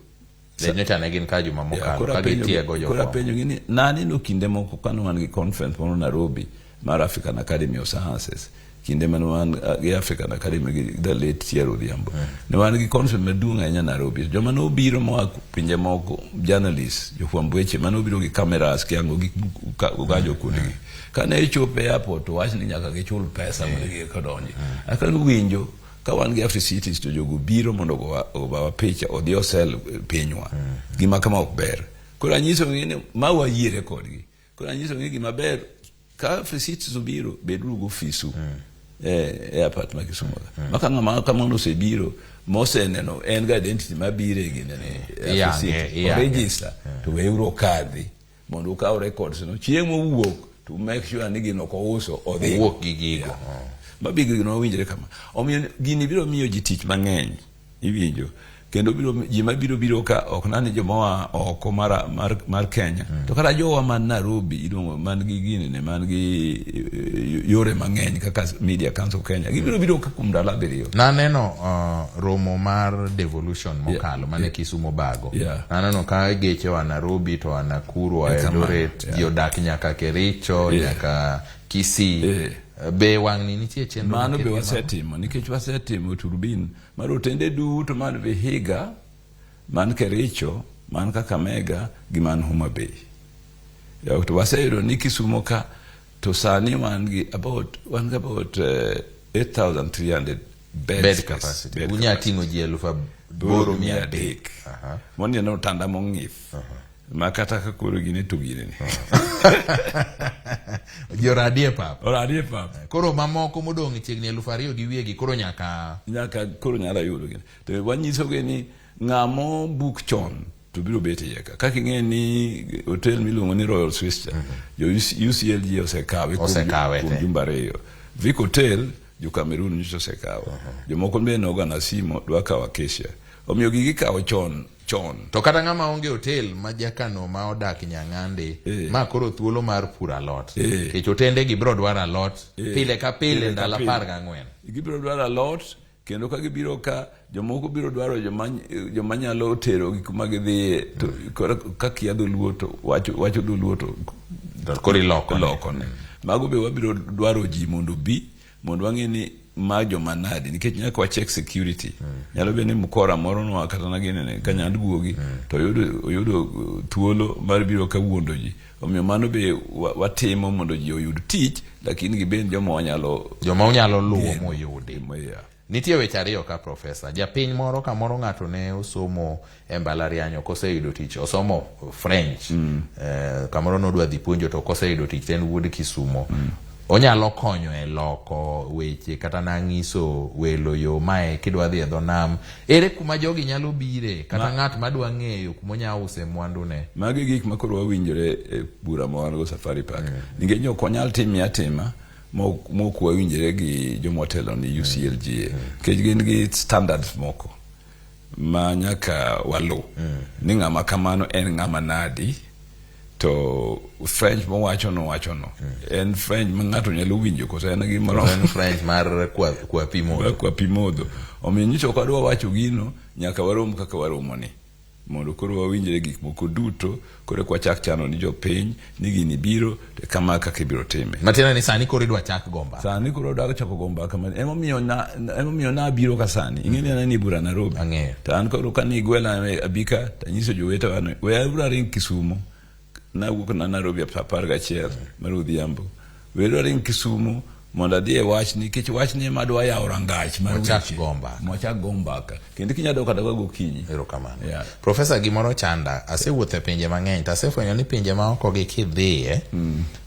Ne nyocha ne gin ka juma mokalo, ka gitiego Koro jofwambo. apenjo gi ni naneno kinde moko kane wan gi conference moro Nairobi mar African Academy of Sciences, kinde mane wan gi African Academy gi the late Thierry Odhiambo. Ne wan gi conference maduong' ahinya Nairobi. Joma nobiro moa pinje moko, journalists, jofwamb weche mane obiro gi cameras kiango gik ugajo kuondegi. Kane ichopo e airport to wach ni nyaka gichul pesa mondo gika donji. Aka winjo ka wan gi Africities to jogo biro mondo ogowa picha odhi osel pinywa. Gima kama ok ber. Koro anyiso gi ni ma wayiere kodgi. Koro anyiso gi gima ber ka Africities obiro beduru gi ofisu e airport ma Kisumu ka. Ma ka ng'ama kamano osebiro moseneno en ga identity mabiro e gine ni Iyange, iyange. register to weuru okadhi mondo ukaw records no chieng' mowuok to make sure ni gino ok ouso odhi Owuok gi gigo. Yeah. Mabi gino winjre kama. Omiyo gini biro miyo ji tich mang'eny. Iwinjo. Kendo biro ji mabiro biro ka ok nani joma oa oko mar, mar, mar Kenya to kata jowa man Nairobi iluongo man gi ginene man gi yore mang'eny kaka Media Council Kenya gibiro biro ka kuom ndalo 7. Naneno romo mar devolution mokalo mane Kisumu bago. Naneno ka geche oa Nairobi to oa Nakuru, oa Eldoret, ji odak nyaka Kericho, nyaka Kisii. Be wang'ni nitie chenro Mano be wasetimo nikech wasetimo turbin mar otende duto man Vihiga, man Kericho, man Kakamega gi man Homa Bay. To waseyudo ni Kisumo ka to sani wan gi about 8,300 bed capacity. Unya ting'o ji 8,300. Mondo ne otanda mong'ith. Ma kata ka koro gine to gine ni. Ji oradie pap. Oradie pap. Koro mamoko modong' chiegni 2,000 gi wiye gi koro nyaka koro nyalo yudo gini. To wanyisogi ni ng'amo book chon to biro bet iye ka. Kaka ing'e ni hotel miluongo ni Royal Swiss cha, jo UCLG osekawe kuom jumbe 2. Vic Hotel jo Cameroon nyocha osekawo. Jomoko be nogana simo dwa kawo Acacia. Omiyo gigi kawo chon. To kata ng'ama onge hotel ma jakano ma odak Nyang'ande, ma koro thuolo mar puro alot. Nikech otende gi biro dwaro alot pile ka pile ndalo 14. Gibiro dwaro alot kendo ka gibiro ka jomoko biro dwaro joma nyalo tero gi kuma gidhiye to koro ka kia dholuo to wacho dholuo to koro iloko ne. Mago be wabiro dwaro ji mondo bi mondo wang'e ni ma joma nadi nikech nyaka wacheck security. Nyalo bedo ni mkora moro noa kata na ginene ka nyand guogi to oyudo thuolo mar biro ka wuondo ji. Omiyo mano be watimo mondo ji oyud tich lakini gibed joma wanyalo joma unyalo luwo moyudi. Nitie weche 2 ka profesa. Japiny moro kamoro ng'ato ne osomo e mbalariany koseyudo tich, osomo French. Kamoro nodwa dhi puonjo to koseyudo tich to en wuod Kisumo. Onyalo konyo e loko weche kata nang'iso welo yo mae kidwa dhi e dho nam. Ere kuma jogi nyalo bire kata ng'at madwa ng'eyo kuma onyalo use mwandune? Magi gik ma koro wawinjore e bura ma wan go Safari Park. Nikech ok wanyal time atima mok wawinjore gi joma otelo ni UCLGA. Nikech gin gi standards moko ma nyaka walu. Ni ng'ama kamano en ng'ama nadi to French mowacho no wacho no. En French ma ng'ato nyalo winjo koso en gimoro. En French mar kwa pi modho. Kwa pi modho. Omiyo nyiso ok wadwa wacho gino nyaka warom kaka waromo ni. Mondo koro wawinjre gik moko duto koro eka wachak chano ni jopiny ni gini biro to kama kaka ibiro time. Matiende ni sani koro idwa chak go mbaka. Sani koro odwa chako go mbaka. Emomiyo nabiro ka sani. Ing'e ni an e bura Nairobi. Ang'eyo. To an koro kane igwela abika tanyiso jowetewa ni we abiro ring Kisumo. Nawuok na Nairobi 11 mar odhiambo. We adwa ring Kisumo mondo adhi e wach nikech wachni ema adwa yawo rangach mar weche. Mwachak go mbaka. Kendo kinya dok kata gokinyi. Erokamano. Profesa, gimoro chanda. Asewuotho e pinje mang'eny to asefwenyo ni pinje maoko gi kidhiye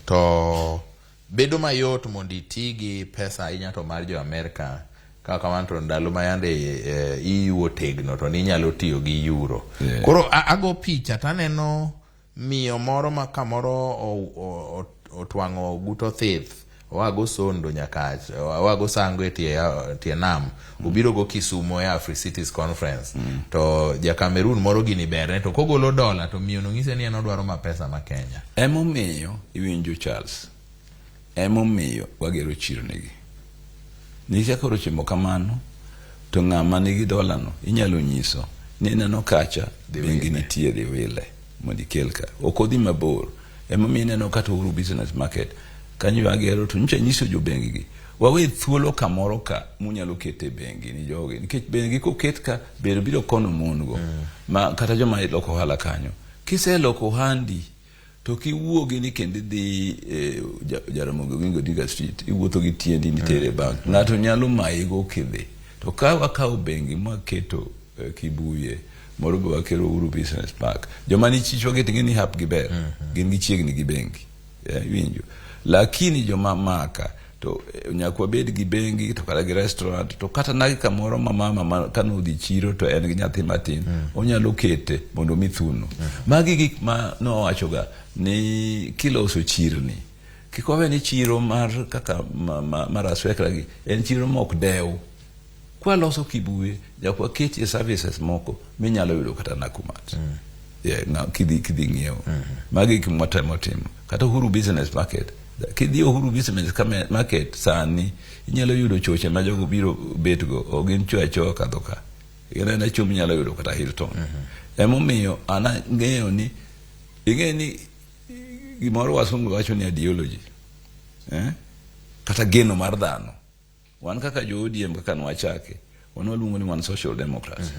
to bedo mayot mondo iti gi pesa ahinya to mar jo Amerka. Ka kamano to ndalo ma yande EU otegno to ninyalo tiyo gi euro. Koro ago picha to aneno miyo moro ma kamoro otwang'o ogut othith, oa go Sondo Nyakach, oa go Sango e tie nam, obiro go Kisumo e Africities Conference. To ja Cameroon moro gini berne to kogolo dola to miyo no ng'ise ni en odwaro ma pesa ma Kenya. Emomiyo iwinjo Charles, emomiyo wagero chirnigi. Nikech koro chimo kamano to ng'ama nigi dola no inyalo nyiso ni ineno kacha bengi nitie dhi wile mondo ikel ka. Ok odhi mabor. Emomiyo ineno kata Uhuru Business Market kanyo agero to nyocha nyiso jo bengi gi wawe thuolo kamoro ka munyalo kete bengi ni jogi nikech bengi koket ka ber biro kono mon go ma kata joma loko ohala kanyo kiseloko ohandi to kiwuogi ni kendo idhi Jaramogi Oginga Odinga Street iwuotho gi tiendi nitere bank ng'ato nyalo mayi go kidhi to ka wakawo bengi mwaketo Kibuye moro be wakelo Uhuru Business Park joma ni chichwa gi ting'e ni hap gi ber gin gichiegni gi bengi iwinjo lakini joma maka to nyaka wabed gi bengi to kata gi restaurant to kata nagi kamoro ma mama ma kane odhi chiro to en gi nyathi matin onyalo kete mondo mi thuno. Magi gik ma nowachoga ni kiloso chirni kik wawe ni chiro mar kaka mar Aswekra gi en chiro ma ok dew Kwaloso Kibuye, nyaka waketie services moko minyalo yudo kata Nakumatt. Yeah, kidhi ng'iewo. Magi gik mwatemo timo. Kata Uhuru Business Market. Kidhi Uhuru Business Market sani, inyalo yudo choche ma jogo biro betgo, ok gin cho achoa kadho ka. Gin aena cho minyalo yudo kata Hilton. Emomiyo an ang'eyo ni, ing'e ni gimoro wasungu wacho ni ideology. Eh? Kata geno mar dhano. Wan kaka jo ODM kaka nwachake, wan waluongo ni wan social democrats.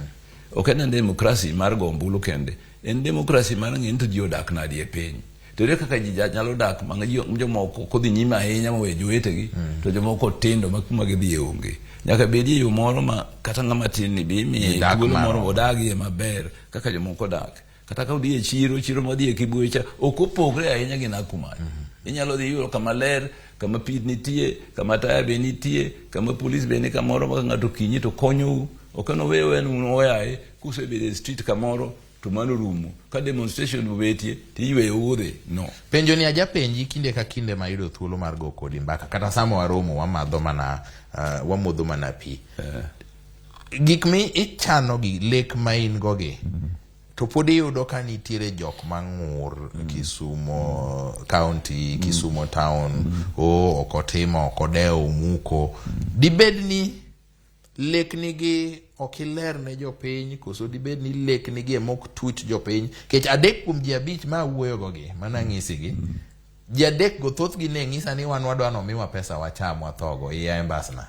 Ok en demokrasi mar go ombulu kende, en demokrasi mar ng'e ni to ji odak nadi e piny. To ere kaka ji nyalo dak ma jomoko kodhi nyime ahinya moweyo jowetegi, to jomoko tindo ma kuma gidhiye onge. Nyaka bedie yo moro ma kata ng'ama tin ni be imiye thuolo moro odagie maber kaka jomoko dak. Kata ka udhi e chiro, chiro ma wadhi e Kibuye cha, ok opogre ahinya gi Nakumatt. Inyalo dhi yudo kama ler, kama pi nitie, kama taya be nitie, kama polis be ni kamoro ma ka ng'ato okinyi to konyou. Ok en oweyo en un oyaye, kusebedo e street kamoro to mano rumo. Ka demonstration obetie, tiyweyo udhi. No. Penjo ni ajapenji kinde ka kinde ma ayudo thuolo mar go kodi mbaka kata sama waromo wamadho mana wamodho mana pi. Gik mi ichano gi lek ma in go gi to pod iyudo ka nitiere jok mang'ur Kisumo County, Kisumo Town, ok otimo, ok odewo, omuko. Dibed ni lekni gi ok iler ne jopiny koso dibed ni lekni gi ema ok tuch jopiny? Nikech 3 kuom ji 5 ma awuoyo go gi, mana ng'isi gi, ji 3 go thothgi ne ng'isa ni wan wadwa nomiwa pesa wacham wathogo, iya e mbasna.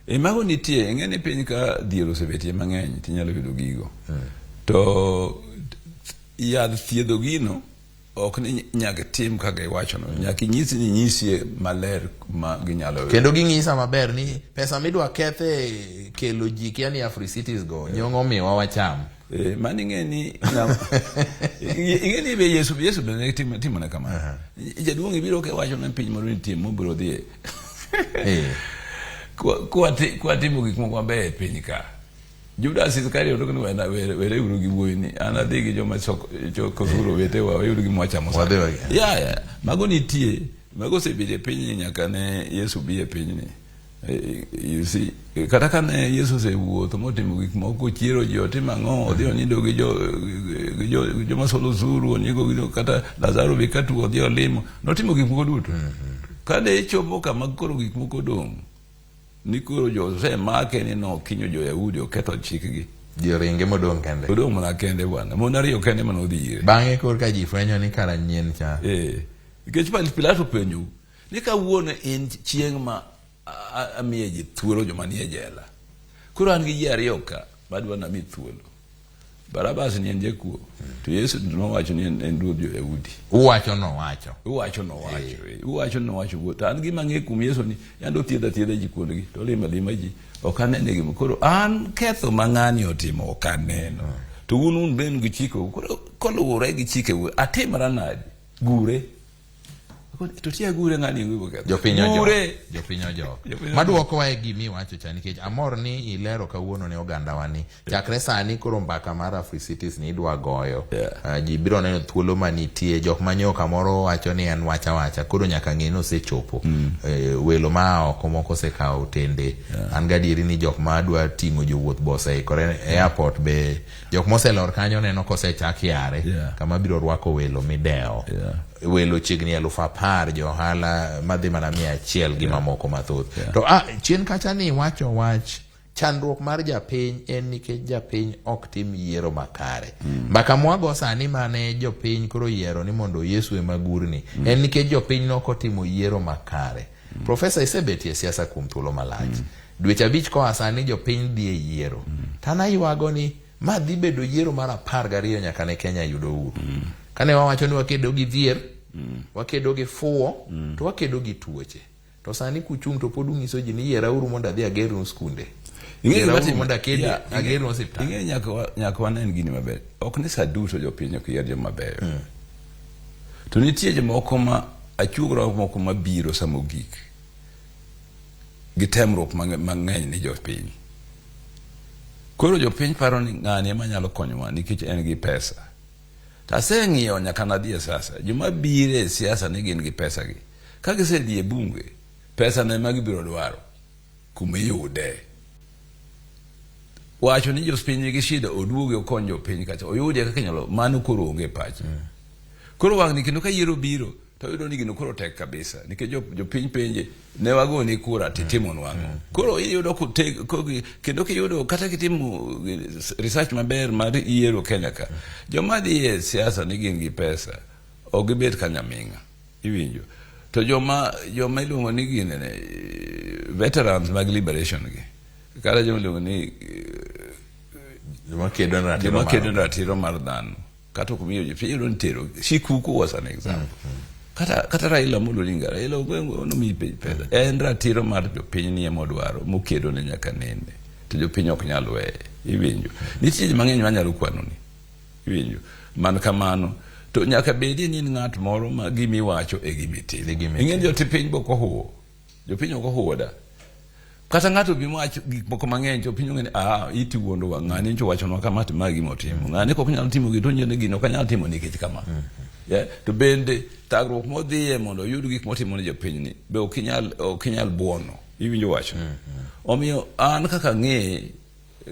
E mago nitie, ing'e ni piny ka dhier osebetie mang'eny tinyalo yudo gigo. To yadh thiedho gino ok ni nyaka tim kaka iwachono, nyaka inyisi ni nyisie maler ma ginyalo yudo. Kendo ging'isa maber ni pesa midwa kethe kelo ji kia ni Africities go nyong'o miwa wacham. Mano ing'e ni ing'e ni be Yesu be ne timone kamano. Jaduong' ibiro kiwacho ne piny moro nitie mobiro dhiye. Kwa timo gik moko maber e piny ka. Judas Iscariot ok ni were uru gi wuoyi ni an adhi gi joma choko osuru wetewa wayud gima wachamo sani. Ya, mago nitie, mago osebedo e pinyni nyaka ne Yesu bi e pinyni. You see, kata ka ne Yesu osewuotho motimo gik moko, ochiero ji, otimo ang'o, odhi onindo gi joma solo osuru, onigo gi kata Lazaro be ka tuo odhi olimo, notimo gik moko duto. Kane chopo kama koro gik moko dong', ni koro jo osemake ni nokinyo jo-Yahudi oketho chikgi. Ji oringe modong' kende. Odong' mana kende bwana, mon 2 kende mane odhi ire. Bang'e korka ji fwenyo ni kara nyien cha. Nikech Pilato openjo ni kawuono en chieng' ma amiye ji thuolo joma nie jela. Koro an gi ji 2 ka madwa nami thuolo. Barabas ni en jakuo, to Yesu nowacho ni en ruodh jo-Yahudi. Uwacho nowacho. Uwacho nowacho. Uwacho nowacho. To an gima ang'eyo kuom Yesu ni yande othiedho athiedha ji kuondgi, to olimo alima ji, ok anene gima. Koro an ketho ma ng'ani otimo ok aneno. To un be un gi chikeu. Koro koluwore gi chikeu, atimra nadi? Gure. To tia gure ng'ani onge ketho. Jopiny ojok. Jopiny ojok. Maduokowa e gima iwacho cha nikech amor ni ilero kawuono ne ogandawa ni chakre sani koro mbaka mar Africities ni idwa goyo. Ji biro neno thuolo manitie, jok manyo kamoro wacho ni en wacha wacha, koro nyaka ng'e ni osechopo. Welo ma oko moko osekawo otende. An gadieri ni jok ma dwa ting'o jowuoth be oseikore airport be jok moselor kanyo neno kosechak yare kama biro rwako welo midewo. Welo chiegni 10,000 jo ohala madhi mana 100 gi mamoko mathoth. To chien kacha ni wacho wach chandruok mar japiny en nikech japiny ok tim yiero makare. Mbaka mwago sani mane jopiny koro yiero ni mondo Yesu ema gurni en nikech jopiny nok otimo yiero makare. Profesa, isebetie siasa kuom thuolo malach. Dweche 5 koa sani jopiny dhi e yiero. To an aywago ni ma dhi bedo yiero mar 12 nyaka ne Kenya yud uhuru. Kane wawacho ni wakedo gi dhier, wakedo gi fuwo, to wakedo gi tuoche. To sani kuchung' to pod ung'iso ji ni yierauru mondo adhi agernu skunde. Yierauru mondo agernu osiptal. Ing'e nyaka wanen gini maber. Ok ni sa duto jopiny ok yier joma beyo. To nitie jomoko ma achuogro moko mabiro sama ogik gi temruok mang'eny ni jopiny. Koro jopiny paro ni ng'ani ema nyalo konyowa nikech en gi pesa. To aseng'iyo nyaka nadhi e siasa. Joma biro e siasa ni gin gi pesa gi. Ka gisedhi e bunge, pesa no ema gibiro dwaro kuma iyude. Wacho ni jopiny nigi shida, oduogi okony jopiny kacha, oyudie kaka inyalo, mano koro onge e pache. Koro wang'ni kendo ka yiero biro, to oyudo ni gino koro tek kabisa, nikech jopiny penje, ne wagoni kura titimonwa ang'o? Koro iyudo kendo kiyudo kata kitimo research maber mar yiero Kenya ka, joma dhi e siasa ni gin gi pesa, ok gibet ka nyaming'a. Iwinjo? To joma iluongo ni gin veterans mag liberation gi, kata joma iluongo ni joma kedo ne ratiro mar dhano, kata ok miyo ji iyudo ni tero Shikuku was an example. Kata Raila Amolo Odinga, Raila nomiyi pesa, en ratiro mar jopiny ni ema odwaro, mokedo ne nyaka nene, to jopiny ok nyal weye. Iwinjo? Nitie ji mang'eny manyalo kwanoni. Iwinjo? Man kamano to nyaka bedie ni in ng'at moro ma gima iwacho e gima itimo. Ing'e ni jopiny be ok ohuwo. Jopiny ok ohuwo da. Kata ng'ato bi wacho gik moko mang'eny to piny ong'e ni iti wuondowa, ng'ani nyocha owachonwa kama to ma gima otimo. Ng'ani kok nyal timo gino to onyiso ni gino ok anyal timo nikech kama. Yeah? To bende thagruok modhiye mondo oyud gik motimo ne jopiny ni be ok inyal buono. Iwinjo wacho? Omiyo an kaka ang'eye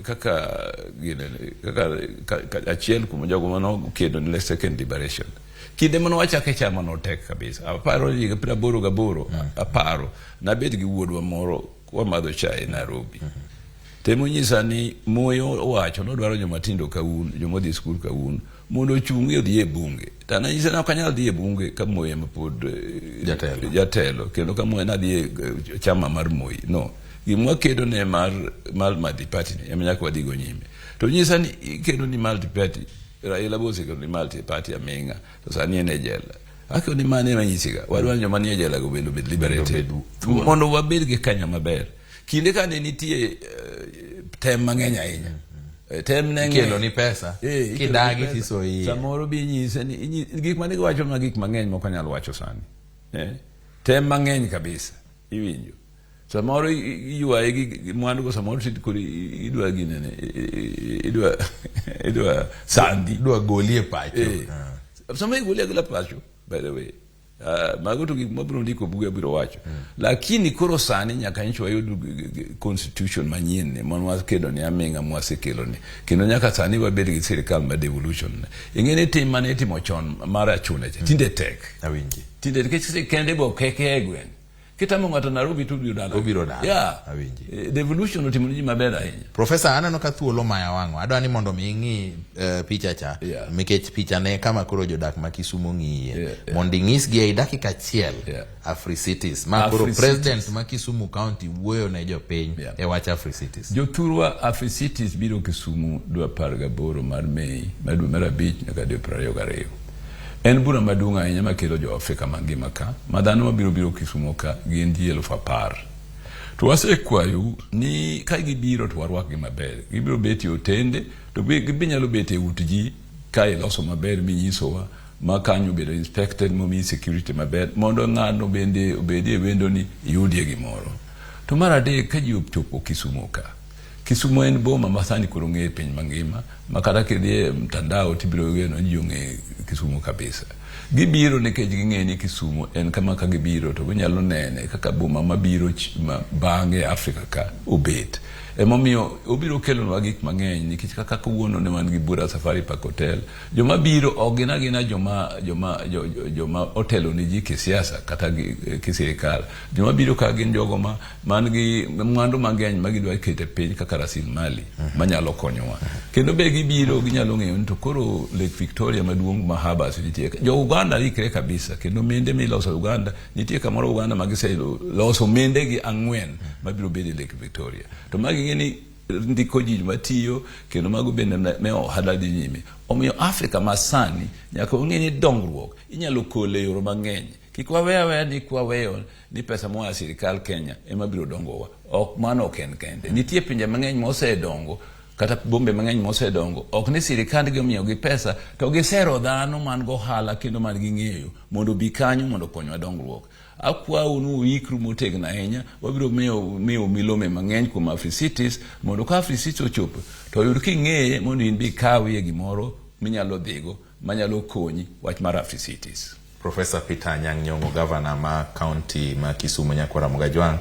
kaka achiel kuom jogo manokedo ne second liberation. Kinde mane wachake chama no tek kabisa. Aparo higa 88 aparo nabet gi wuodwa moro wamadho chai Nairobi. Temo nyisa ni Moi owacho nodwaro joma tindo ka un, joma odhi skul ka un, mondo ochung' odhi e bunge. To an anyise ni ok anyal dhi e bunge ka Moi ema pod jatelo, kendo ka Moi nadhi e chama mar Moi. No. Gima wakedo ne mar multi party ni ema nyaka wadhigo nyime. To nyisa ni ikedo ni multi party, Raila be osekedo ni multi party aming'a, to sani en e jela. Akedo ni mano ema nyisiga, wadwaro ni joma nie jela go bende obed liberated. Mondo wabed gi Kenya maber. Kinde ka ne nitie tem mang'eny ahinya. Tem ne ng'eny. Ikelo ni pesa, kidagi tiso iye. Samoro bi nyise ni gik mane giwacho ma gik mang'eny mok anyal wacho sani. Tem mang'eny kabisa. Iwinjo. Samoro iywaye gi mwandu go, samoro koro idwa ginene, idwa sandi. Idwa goli e pacho. Samoro igoli agola pacho, by the way. Mago to gik mabiro ndiko buge abiro wacho. Lakini koro sani nyaka nyocha wayud constitution manyien ni mane wakedo ni aming'a mwasekelo ni. Kendo nyaka sani wabed gi sirikal ma devolution. Ing'e ni tim mane itimo chon mar achune cha, tinde tek. Awinji. Tinde nikech sirikende go keke e gweng'. Kitamo ng'ato Nairobi to obiro dala. Obiro dala. Yeah. Awinji. Devolution otimo ne ji maber ahinya. Professor, aneno ka thuolo maya wang'wa. Adwa ni mondo mi ing'i picha cha. Nikech picha ne kama koro jodak ma Kisumo ng'iye. Mondo ing'isgi ei dakika achiel. Africities. Ma koro president ma Kisumu County wuoyo ne jopiny e wach Africities. Jothurwa, Africities biro Kisumu dwe 18 mar Mei, mar dwe mar 5 nyaka dwe 22. En bura maduong' ahinya makelo jo Afrika mangima ka, ma dhano mabiro biro Kisumo ka gin ji 10,000. To wasekwayou ni ka gibiro to warwakgi maber. Gibiro bet e otende, to gibinyalo bet e ut ji ka iloso maber minyisowa, ma kanyo obedo inspected momiyi security maber, mondo ng'ano bende obedie wendo ni iyudie gimoro. To mar adek, ka ji ochopo Kisumo ka, Kisumo en boma ma sani koro ong'e e piny mangima, ma kata kidhi e mtandao tibiro geno ni ji ong'e Kisumo kabisa. Gibiro nikech ging'e ni Kisumo en kama ka gibiro to ginyalo nene kaka boma mabiro bang'e e Afrika ka obet. Emomiyo obiro kelonwa gik mang'eny nikech kaka kawuono ne wan gi bura Safari Park Hotel, joma biro ok gin agina joma otelo ne ji kisiasa kata kisirikal. Joma biro ka gin jogo ma man gi mwandu mang'eny ma gidwa keto e piny kaka rasilimali manyalo konyowa. Kendo be gibiro ginyalo ng'eyo ni to koro Lake Victoria maduong' ma harbors nitie. Jo Uganda ikre kabisa kendo mende miloso Uganda nitie kamoro Uganda ma giseloso mende gi 4 mabiro bedo e Lake Victoria. To magi ng'e ni ndiko ji matiyo kendo mago bende me ohala dhi nyime. Omiyo Afrika ma sani nyaka wang'e ni dongruok inyalo kolo e yore mang'eny. Kik wawe aweya ni kwaweyo ni pesa moa e sirikal Kenya ema biro dongowa. Ok, mano ok en kende. Nitie pinje mang'eny mosedongo kata bombe mang'eny mosedongo. Ok ni sirikand gi omiyogi pesa to gisero dhano man gohala kendo man gi ng'eyo mondo obi kanyo mondo okonywa dongruok. Akwau ni uikru motegno ahinya, wabiro miyo milome mang'eny kuom Africities mondo ka Africities ochopo to oyud king'eye mondo in be ikawie gimoro minyalo dhigo manyalo konyi wach mar Africities. Professor Peter Anyang' Nyong'o, Governor ma County ma Kisumu Nyakwara Mugajwang'.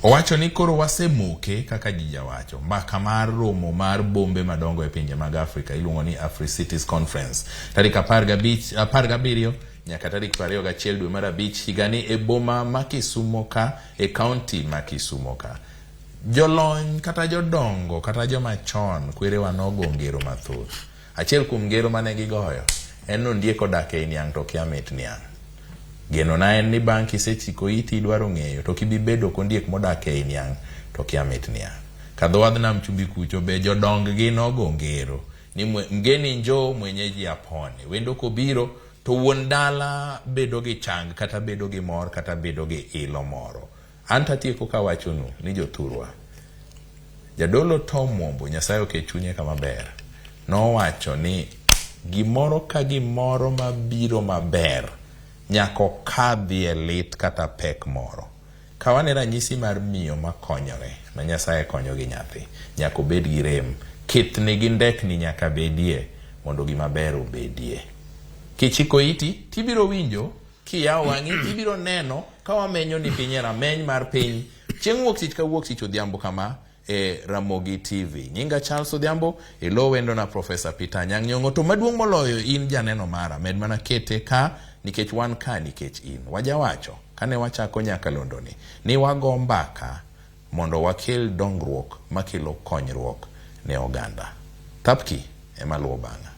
Owacho ni koro wasemoke kaka ji jawacho. Mbaka mar romo mar bombe madongo e pinje mag Afrika iluongo ni Africities Conference tarik 17 nyaka tarik 21 dwe mar abich higani e boma ma Kisumo ka e kaunti ma Kisumo ka. Jolony kata jodongo kata joma chon kwerewa nogo ngero mathoth. Achiel kuom ngero mane gigoyo en ni ondiek odak ei niang' to okia mit niang'. Genona en ni bang' kisechiko iti idwaro ng'eyo to ok ibi bedo kondiek modak ei niang' to okia mit niang'. Kadho wadh nam chumbi kucho be jodong gi nogo ngero ni mgeni njoo mwenyeji apone. Wendo kobiro to wuon dala bedo gi chang kata bedo gi mor kata bedo gi ilo moro. An to atieko kawachonu ni jothurwa, Jadolo Tom Mwombo, Nyasaye oket chunye kama ber, nowacho ni gimoro ka gimoro mabiro maber nyaka okadhie lit kata pek moro. Kaw ane ranyisi mar miyo makonyore, ma Nyasaye konyo gi nyathi, nyaka obed gi rem, kithni gi ndekni nyaka bedie mondo gima ber obedie. Kichiko iti tibiro winjo Kiyawo wang'i ibiro neno ka wamenyo ni piny e rameny mar piny chieng' wuok tich ka wuok tich odhiambo kama e Ramogi TV. Nyinga Charles Odhiambo, e lo wendona Professor Peter Anyang' Nyong'o. To maduong' moloyo in janeno mara, med mana kete ka nikech wan ka nikech in. Wajawacho kane wachako nyakalondoni ni wago mbaka mondo wakel dongruok makelo konyruok ne oganda. Thapki ema luwo bang'a.